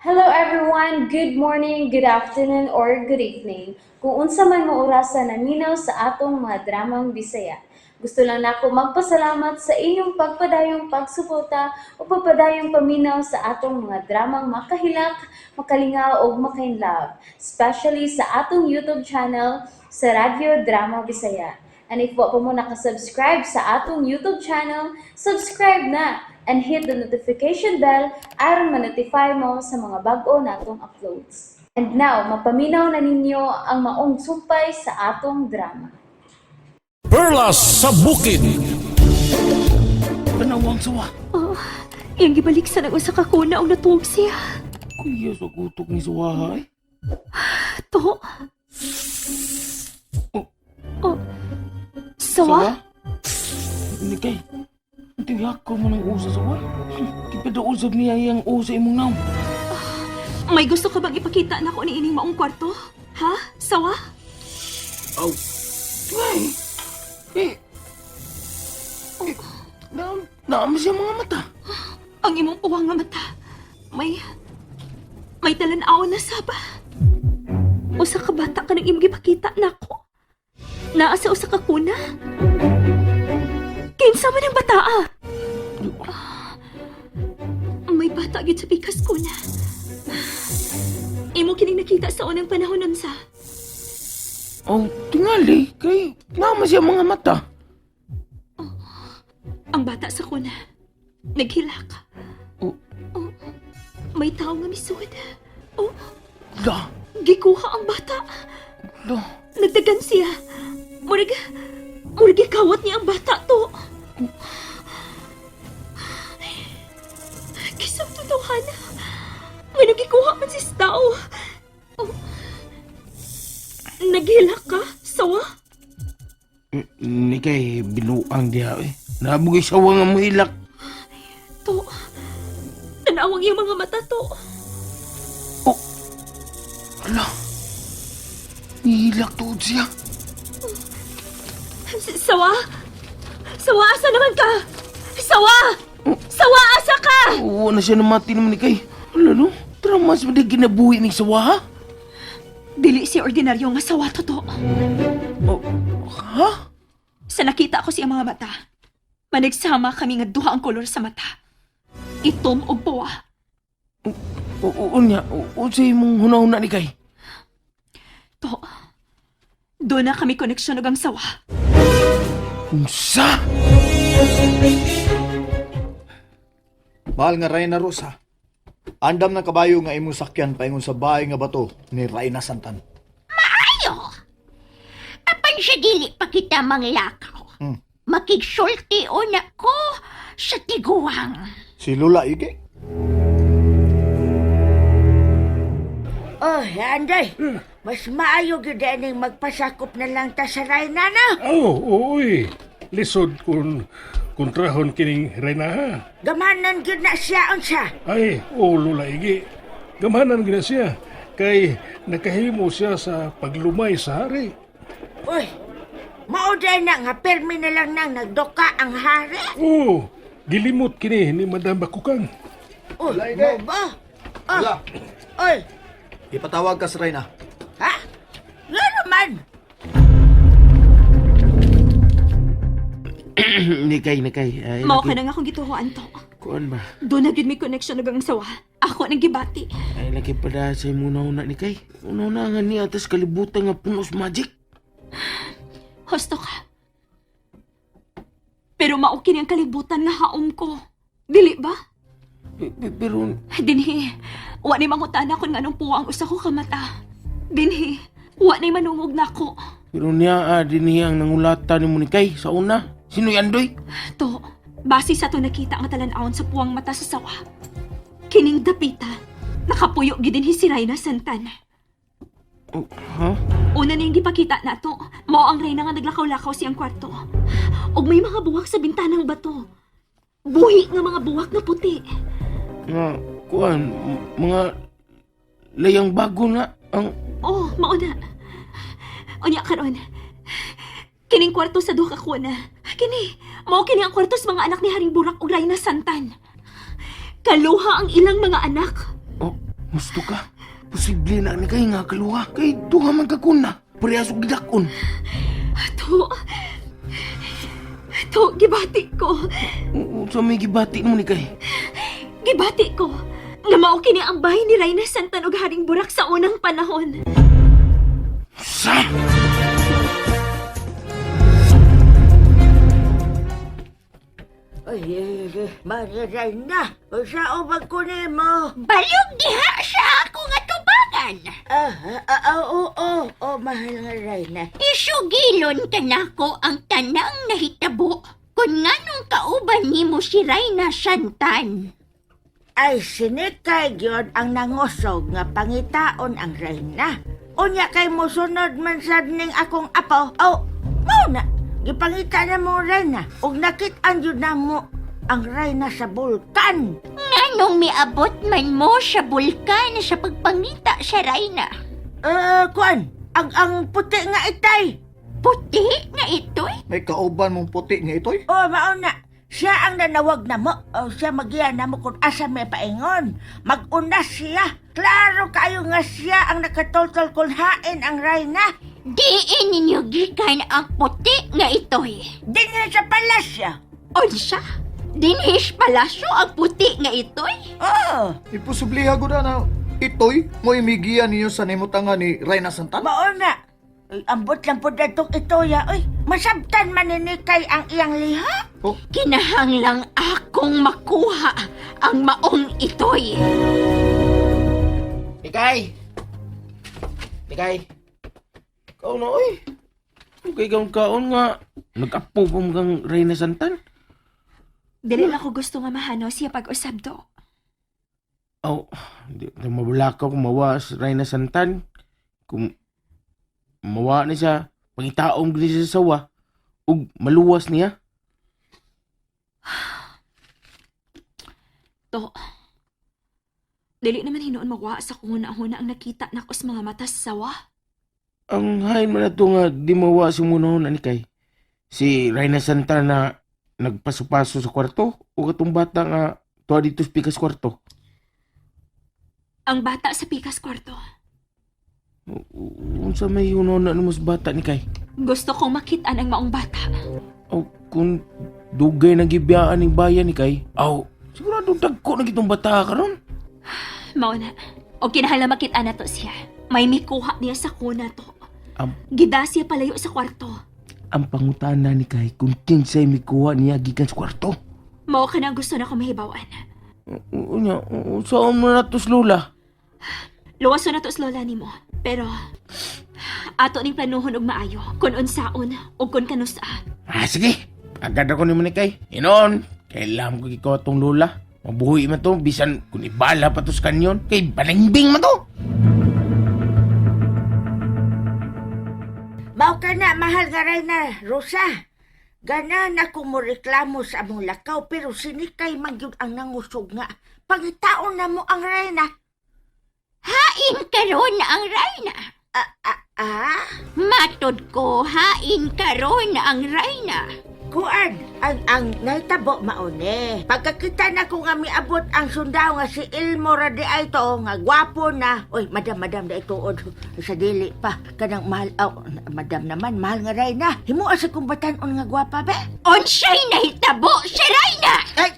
Hello everyone! Good morning, good afternoon, or good evening. Kung unsa man mo orasa naminaw sa atong mga dramang Bisaya. Gusto lang nako magpasalamat sa inyong pagpadayong pagsuporta o pagpadayong paminaw sa atong mga dramang makahilak, makalingaw ug makainlove, especially sa atong YouTube channel sa Radyo Drama Bisaya. And if wa pa mo nakasubscribe sa atong YouTube channel, subscribe na and hit the notification bell aron ma-notify mo sa mga bag-o natong uploads. And now, mapaminaw na ninyo ang maong sumpay sa atong drama. Perlas sa Bukid. Tanawang sawa. Oh, iyang gibalik sa nag usa ka kuna og natuog siya. Kuya sa gutok ni sawa ay. To. Oh. Oh. Sawa? Ni kay. Tiyak ko mo ng usa sawa. Kipadausab niya iyang usa imong naw. May gusto ka bang ipakita na ako ni ining maong kwarto? Ha? Sawa? Aw. Ay. Eh. Eh. Naam, naam siya mga mata. Ang imong puwang nga mata. May talan-aw na saba. Usa ka bata ka nang imong gipakita nako. Naa sa usa ka kuna. Kinsa man ang bataa? May bata gyud sa pikas ko na. Imo kining nakita sa unang panahon unsa. Aw, tingali kay naam siya mga mata. Ang bata sa kuna. Naghilak. Oh. Oh, may tao nga misud. Oh, La, gikuha ang bata. la. Nagdagan siya. Murag gikawat niya ang bata to. Kisang totohanan. May nagikuha man si tao. Oh. Naghilak ka? Sawa? Ni kay binuang diha eh. Nabugay sawa nga mohilak. To. Tanawang iyang mga mata to. Oh. Ala. Nihilak tuod siya. Sawa? Sawa, asa naman ka? Sawa! Sawa, asa ka? Oo na siya namati naman ni kay. Ala no, tramas ba di ginabuhi ni sawa ha? Dili si ordinaryo nga sawa to to. Oh, ha? Sa nakita ko siya mga mata, managsama kami nga duha ang kolor sa mata. Itom og puwa. Oo niya, o sa imong hunahuna ni kay. To, doon na kami koneksyon og ang sawa. Unsa? Mahal nga Reyna Rosa. Andam ng kabayo nga imong sakyan paingon sa bahay nga bato ni Reyna Santan. Ayo! Apan sa dili pa kita manglakaw. Makigsulti una ko sa tiguang. Si Lula Ige. Oh, Anday. Mas maayo gyud aning magpasakop na lang ta sa Reyna na. Oh, uy. Lisod kun kontrahon kining Reyna. Gamanan gyud na siya unsa. Ay, ulo laigi. Gamanan gina siya kay nakahimo siya sa paglumay sa hari. Uy, mao day na nga permi na lang nang nagduka ang hari. Oh, gilimot kini ni Madam Bakukang. Uy, Wala, Ige. mo ba? Oh, Lula, oy, ipatawag ka sa Reyna. ha? Nga naman. Ni kay, ni kay. Ay, Mao ka na nga akong gituhuan to. Kuan ba? Doon na gyud may connection og ang sawa. Ako nang gibati. Ay, lagi pada sa imong hunahuna ni kay. Una nga niya atas kalibutan nga punos magic. Husto ka. Pero mao kini ang kalibutan nga haom ko. Dili ba? Pero, Dinhi, wa ni mangutana kun nganong puwa ang usa ko ka mata. Dinhi, wa ni manungog nako. pero niya, ah, din niya ang nangulata ni mo ni kay sa una. Sino yan, doy? To, base sa to nakita ang talan-awon sa puwang mata sa sawa. Kining dapita, nakapuyo gid dinhi si Reyna Santan. Oh, ha? Una niyang gipakita nato, mao ang reyna nga naglakaw-lakaw siyang kwarto. Ug may mga buwak sa bintanang bato. Buhi nga mga buwak na puti. Nga, kuan, mga layang bago na ang. Oh, mao na. Unya karon. Kining kwarto sa duha ka kuna. Kini, mao kini ang kwarto sa mga anak ni Haring Burak ug Reyna Santan. Kaluha ang ilang mga anak. Oh, Gusto ka? Posible na ni kay nga kaluha. Kay duha man ka kuna. Parehas og gidakon. To. To, gibati ko. Sa may gibati mo ni kay. Gibati ko. Nga mao kini ang bahay ni Reyna Santan ug Haring Burak sa unang panahon. Sa! Ay, ay, ay, Maria Reyna, unsa ubag ko nimo? Balog diha sa ako nga tubangan. Ah, ah, ah, oo, oo, oo, mahal nga Reyna. Isugilon ka nako ang tanang nahitabo kung nganong kauban nimo si Reyna Santan. Ay, sinikay gyud ang nangusog nga pangitaon ang reyna. Unya kay mosunod man sad ning akong apo. Oh, mao na. Gipangita na mo ang reyna. Ug nakit-an gyud namo ang reyna sa bulkan. Nganong miabot man mo sa bulkan sa pagpangita sa Reyna? Eh, kuan, ang puti nga itay. Puti nga ito'y? May kauban mong puti nga itoy. Oh, mao na. Siya ang nanawag na mo. O, siya magiya na mo kung asa may paingon. Mag-una siya. Klaro kayo nga siya ang nakatoltol kung hain ang reyna. Diin ninyo gikan ang puti nga ito'y. Dinhi sa palasyo. Unsa? Dinhis palasyo ang puti nga ito'y? Oo. Imposible ha na na itoy mo imigian ninyo sa nimutanga ni Reyna Santan. Mao na. Ay, ambot lang po datong ito ya. Uy, masabtan man ni kay ang iyang liha. Oh, Kinahanglang akong makuha ang maong ito'y. Mikay! Mikay! Kaon na, oy. Kay kaon kaon nga. Nag-apo pa mo kang Reyna Santan. Dili lang ko gusto nga mahano siya pag-usab do. Aw, di, di mabala ka kung mawa sa Reyna Santan. Kung mawa ni siya, pangitaong gini siya sa sawa, ug maluwas niya. To. Dili naman hinuon magwa sa kung huna ang nakita nako sa mga mata sa sawa. Ang hain man na to nga di mawa sa munahon ani kay. Si Reyna Santan na nagpaso-paso sa kwarto o katong bata nga tuwa dito sa pikas kwarto. Ang bata sa pikas kwarto. Unsa may hunahuna nimo sa bata ni kay? Gusto kong makitaan ang maong bata. Aw, kung dugay na gibiyaan ni bayan ni kay, aw, sigurado dagko na gitong bata karon. Mao na. O kinahanglan makitaan na to siya. May mikuha niya sa kuna to. Am- Gida siya palayo sa kwarto. Ang pangutana ni kay kung kinsay mikuha niya gikan sa kwarto. Mao ka na ang gusto na ko mahibawan. Unya, saan mo na to sa lola? Luwaso na to sa lola nimo. Pero ato ning planuhon og maayo kun unsaon ug kun kanusa. Ah, sige. Agad ako ni kay. Inoon, kailangan ko ikaw atong lola. Mabuhi man to, bisan kung ibala pa to sa kanyon. Kay balingbing man to. Mao ka na, mahal nga Reyna, Rosa. Ganan ako mo reklamo sa among lakaw pero sinikay man gyud ang nangusog nga. Pangitaon na mo ang reyna. Hain karon ang Reyna. Ah, ah, ah? Matod ko, hain karon ang Reyna. Kuan, ang nahitabo maone. Pagkakita na ko nga miabot ang sundao nga si Ilmo ra di ay to, nga gwapo na. Oy, madam, madam, da ituod. Sa dili pa, kanang mahal, aw, madam naman, mahal nga reyna. Himuha sa kumbatan-on nga gwapa, be. Unsay nahitabo sa Reyna? Ay,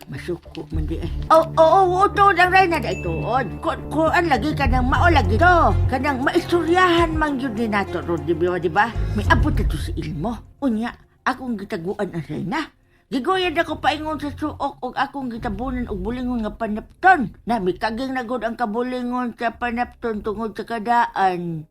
masuko man di ay. Oo, oo, oo, tuod ang reyna da ituod. Kuan lagi kanang mao lagi to. Kanang maistoryahan man yun ni nato ron, di ba, di ba? May abot na to si Ilmo. Unya, akong gitaguan ang reyna. Gigoyad ako paingon sa suok og akong gitabunan og bulingon nga panapton. Na mikaging na gud ang kabulingon sa panapton tungod sa kadaan.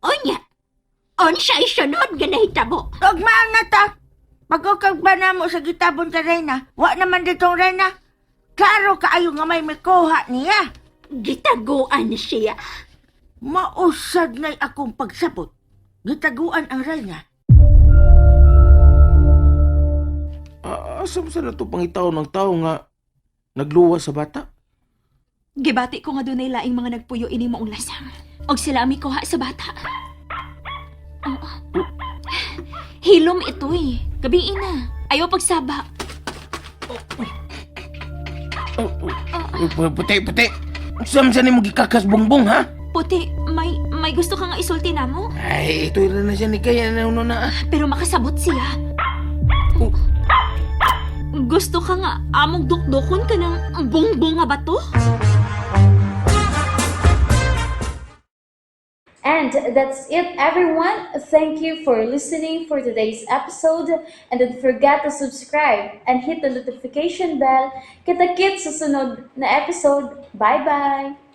Unya, unsay sunod nga nahitabo? Ug maan na ta. Pagkukag ba na mo sa gitabon sa reyna? Wa naman ditong reyna. Klaro kaayo nga may mikuha niya. Gitaguan siya. Mausad na'y akong pagsabot. Gitaguan ang reyna. Ah, asa mo sa na to pangitaon ng tao nga nagluwas sa bata? Gibati ko nga dunay laing mga nagpuyo ini maong lasang. Og sila ang mikuha sa bata. Oo. Hilom ito eh. Gabi na. Ayaw pagsaba. Oh, oh, oh, puti, puti. Unsa man sa nimo gikakas bongbong, ha? Puti, may gusto ka nga isulti namo, Ay, ito na siya ni kaya na uno na. pero makasabot siya. Oh. Gusto ka nga among dukdukon ka ng bongbong nga bato? And that's it, everyone. Thank you for listening for today's episode. And don't forget to subscribe and hit the notification bell. Kita-kits sa sunod na episode. Bye-bye!